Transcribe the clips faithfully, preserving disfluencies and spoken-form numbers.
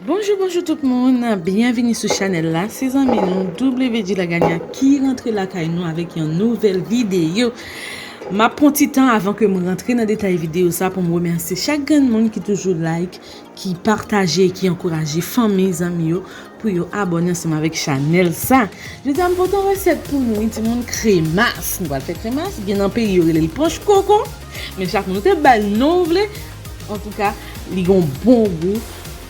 Bonjou, bonjou tout moun, byenvini sou chanèl la. Se zanmi nou W G Laganya ki rantre lakay nou avèk yon nouvèl videyo. M ap pran ti tan avan ke m rantre nan detay videyo sa pou m remèsye chak grenn moun ki toujou like, ki pataje, ki ankouraje fanmi, zanmi yo pou yo abòne ansanm avèk chanèl sa. Jodi a m pote yon resèt pou nou, wi, timoun, kremas. Nou pral fè kremas, gen nan peyi yo rele l panch koko, men chak moun ou te ba l non w vle. Antouka, li gen yon bon gou.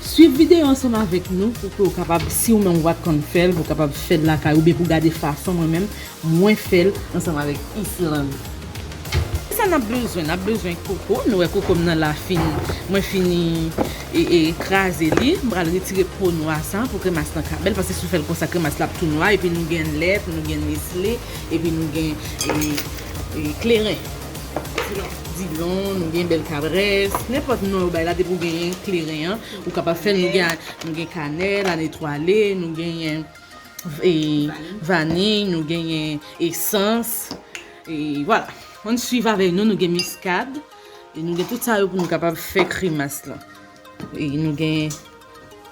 Swiv videyo ansanm avèk nou pou ke w kapab, si ou menm ou pa t konn fè l, pou w kapab fè l lakay ou, oubyen pou w gade fason mwen menm mwen fè l ansanm avèk Island. Sa n ap bezwen, n ap bezwen koko. Nou wè koko m nan la fin, mwen fini e, e, kraze li. M pral retire po nwa sa pou kremas lan ka bèl, paske si w fè l konsa, kremas la ap tou nwa. Epi nou gen lèt, nou gen Nestlé, epi nou gen e, e, kleren. Dilon, nou gen bèl kabrès, nenpòt non yo bay la, depi w genyen kleren an, ou kapab fè l. Nou gen, nou gen kanèl, anetwale, nou genyen e, vaniy, nou genyen esans. E vwala. Ann swiv avèk nou, nou gen miskad. E nou gen tout sa yo pou nou kapab fè kremas lan. E nou gen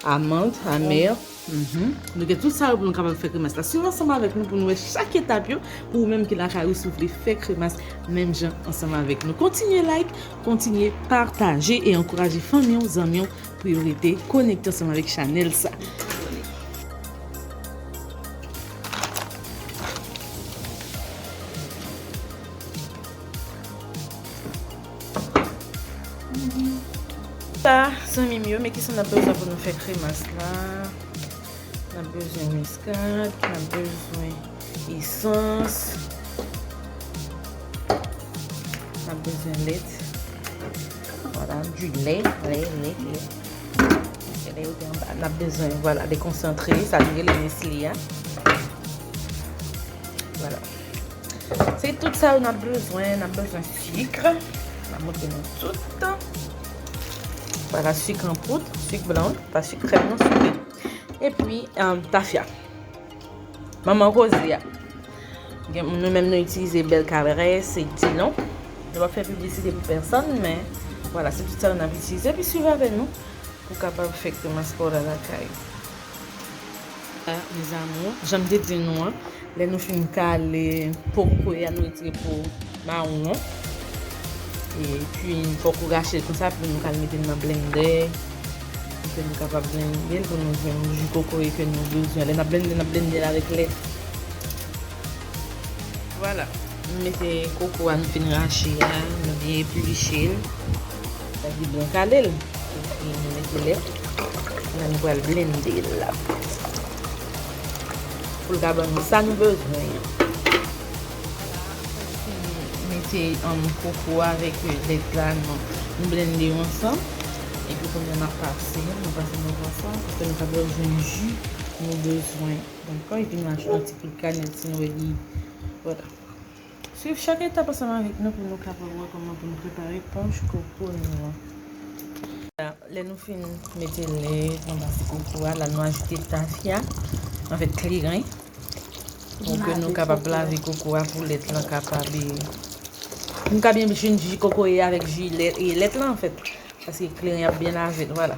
amann, amè. Mhm. Nou gen tout sa yo pou nou kapab fè kremas la. Swiv ansanm avèk nou pou nou wè chak etap yo. Pou ou menm ki lakay ou, si w vle fè kremas menm jan ansanm avèk nou. Kontinye like, kontinye pataje e ankouraje fanmi w, zanmi w pou yo rete konekte ansanm avèk chanèl sa. Sa, zanmi m yo, men kisa n ap bezwen pou nou fè kremas la? N ap bezwen miskad, n ap bezwen esans, n ap bezwen lèt. Vwala, du lait, lè, lè, lè. Lè yo te anba, n ap bezwen, vwala, dekonsantre, sa nou rele Nestlé a. Vwala. Se tout sa yo n ap bezwen. N ap bezwen sik. M ap montre nou tout. Vwala, sik an poud, sik blan, pa sik krèm non, sik. Epi, um, tafya. Manman koze a. Gen, nou menm nou itilize bèl kabrès, se dilon. Nou pa fè piblisite pou pèsonn, men vwala, se tout sa yo n ap itilize. Epi swiv avè nou pou w kapab fè kremas pa w la lakay ou. La, mes amours, jan m te di nou an, lè nou fin kale po kokoye a, nou retire po mawon an. Epi, fòk ou rache l konsa pou nou ka al mete l nan blendè. Pou ke nou kapab blende l, pou nou jwenn ji kokoye ke nou bezwen. Lè n ap blende, n ap blende l avèk lèt. Vwala. Nou mete koko a nou fin rache a, nou byen epliche l. Sa di byen kale l. Epi nou mete lèt. La nou pral blende l la. Pou l ka ban nou sa nou bezwen an. Mete, um, koko avèk lèt la, nou, nou blende yo ansanm. Epi kounye a n ap pase, nou pase nan pase, pou ke nou kapab jwenn ji nou bezwen. Dakò? Epi nou ajoute yon ti poud kanèl si nou wè li. Vwala. Swiv chak etap ansanm avèk nou pou nou kapab wè kòman pou nou prepare panch koko nou an. Lè nou fin mete lèt, nou pase koko a, la nou ajoute tafya, anfèt kleren, pou ke nou kapab lave koko a, pou lèt lan kapab, e, pou nou ka byen jwenn ji kokoye avèk ji lèt, e lèt lan anfèt, paske kleren ap byen lave l, vwala.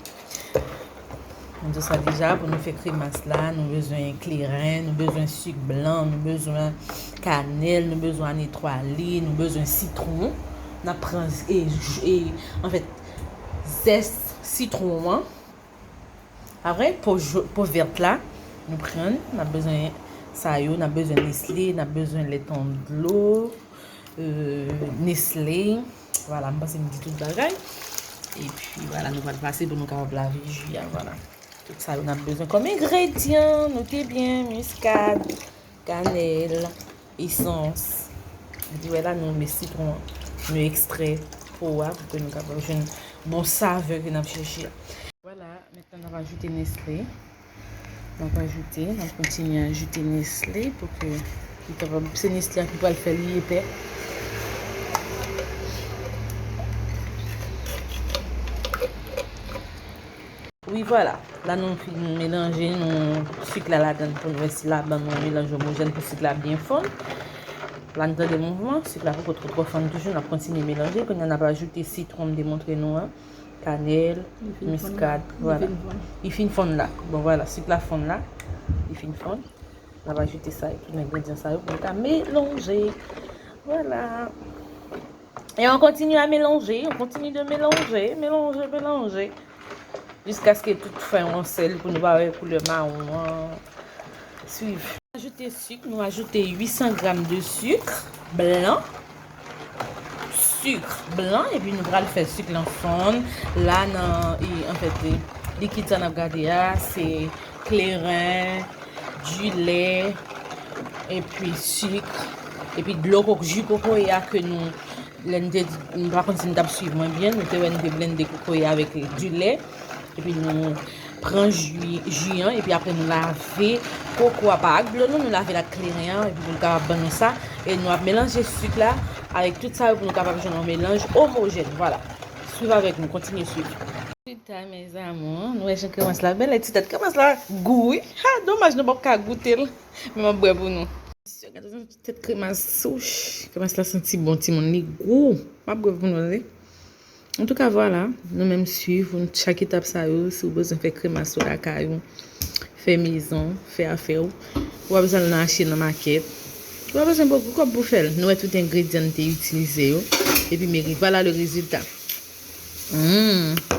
M di w sa deja, pou nou fè kremas la, nou bezwen kleren, nou bezwen sik blan, nou bezwen kanèl, nou bezwen anetwale, nou bezwen sitwon. N ap pran, e, e, anfèt, zès sitwon an. Apre, po, po vèt la, nou pran, n ap bezwen sa yo, n ap bezwen Nestlé, n ap bezwen lèt an dlo, e, Nestlé. Vwala, m panse m di tout bagay. Epi, vwala, nou pral pase pou nou kapab lave ji a, vwala. Tout sa yo n ap bezwen kòm engredyan, note byen, miskad, kanèl, esans. Epi, wè la, nou met sitwon, nou ekstrè po a pou ke nou kapab jwenn bon savè ke n ap chèche a. Vwala, mentnan n ap ajoute Nestlé. N ap ajoute, n ap kontinye ajoute Nestlé pou ke li kapab, se Nestlé a ki pral fè li epè. Wi, vwala. La nou fin melanje, nou sik la ladann pou nou wè si la ban nou yon melanj omojèn pou sik la byen fonn. La nou tande mouvman, sik la poko twò twò fonn toujou, n ap kontinye melanje. Kounye a n ap ajoute sitwon m te montre nou an. kanèl, miskad, vwala. Li fin fonn la. Bon, vwala, sik la fonn la. Li fin fonn. N ap ajoute sa yo, tout engredyan sa yo pou nou ka melanje. Vwala. E on kontinye a melanje, on kontinye de melanje, melanje, melanje. Jiskaske tout fè yon sèl pou nou pa wè koulè mawon an. Swiv. Ajoute sik, nou ajoute uit san gram de sik blan. Sik blan, epi nou pral fè sik lan fonn. La nan, e, anfèt, e, likid sa n ap gade a, se kleren, dilè, epi sik, epi dlo kok, ji kokoye a ke nou, lè n te, m pa konn si n t ap swiv mwen byen, nou te wè n te blende kokoye avèk dilè, epi nou pran ji, ji an, epi apre nou lave koko a pa ak dlo, non, nou lave l ak kleren an, epi pou l kapab ban nou sa, e nou ap melanje sik la avèk tout sa yo pou nou kapab jwenn yon melanj omojèn, vwala. Swiv avèk nou, kontinye swiv. Chita, mes amours, nou wè jan kremas la bèl, ti tèt kremas la gou, wi. Ha, domaj nou p ap ka goute l, men m ap bwè pou nou. Gade yon ti tèt kremas, souch. Kremas la santi bon, timoun, li gou. M ap bwè pou nou, tande. Antouka, vwala, nou menm swiv nou chak etap sa yo. Si w bezwen fè kremas ou lakay ou, fè mezon, fè afè w, ou pa bezwen al nan achte nan makèt. Ou pa bezwen bokou kòb pou fè l. Nou wè tout engredyan n te itilize yo. Epi meri, vwala le rezilta. Mm.